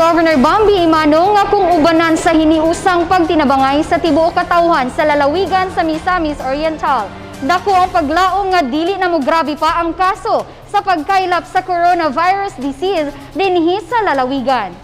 Governor Bambi Emano nga kung ubanan sa hiniusang pagtinabangay sa tibuok katawhan sa lalawigan sa Misamis Oriental, dako ang paglaom nga dili na mo grabe pa ang kaso sa pagkaylap sa coronavirus disease dinhi sa lalawigan.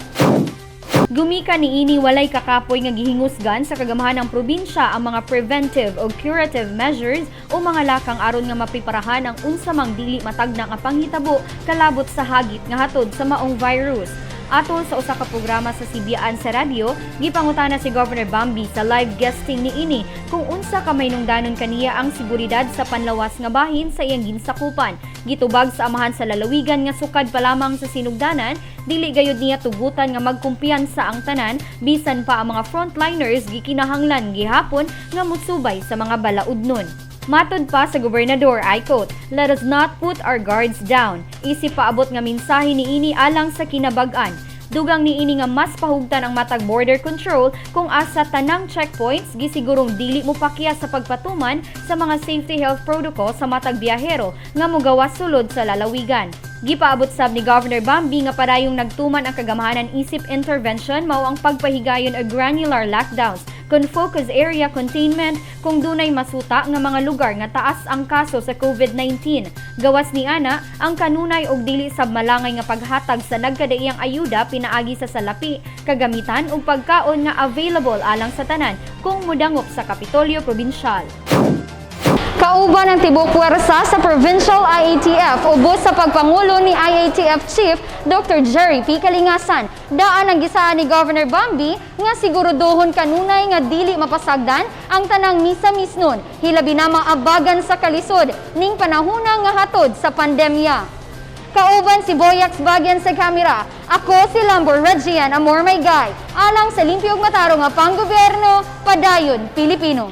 Gumikan niini, walay kakapoy nga gihingusgan sa kagamahan ng probinsya ang mga preventive o curative measures o mga lakang aron nga mapreparahan ang unsa mang dili matagna nga panghitabo kalabot sa hagit nga hatod sa maong virus. Atol sa usa ka programa sa Sibian sa radyo, gipangutana si Governor Bambi sa live guesting niini kung unsa ka mahinungdanon kaniya ang seguridad sa panlawas nga bahin sa iyang ginsakupan. Gitubag sa amahan sa lalawigan nga sukad pa lamang sa sinugdanan, dili gayud niya tugutan nga magkumpiyansa ang tanan, bisan pa ang mga frontliners gikinahanglan gihapon nga mosubay sa mga balaudnon. Matod pa sa gobernador, I quote, "Let us not put our guards down." Isip paabot nga mensahe niini alang sa kinabag-an. Dugang niini nga mas pahugtan ang matag border control kung asa tanang checkpoints gisigurong dili mo pakya sa pagpatuman sa mga safety health protocol sa matag biyahero nga mogawas sulod sa lalawigan. Gipaabot sab ni Governor Bambi nga padayong nagtuman ang kagamahanan isip intervention, mao ang pagpahigayon og granular lockdowns kon focus area containment kung dunay masuta nga mga lugar nga taas ang kaso sa COVID-19. Gawas ni ana, ang kanunay og dili sab malangay nga paghatag sa nagkadaiyang ayuda pinaagi sa salapi, kagamitan ug pagkaon nga available alang sa tanan kung mudangop sa Kapitolyo Probinsyal. Kauban ang tibuok puwersa sa Provincial IATF ubos sa pagpangulo ni IATF Chief Dr. Jerry P. Kalingasan. Daan ang gisaad ni Governor Bambi nga siguraduhon kanunay nga dili mapasagdan ang tanang Misamisnon, hilabi na maabagan sa kalisod ning panahona nga hatod sa pandemya. Kauban si Boyax Bagyan sa kamera. Ako si Lambor Regian Amor May Guy. Alang sa limpyo ug matarong nga panggobyerno, padayon Pilipino.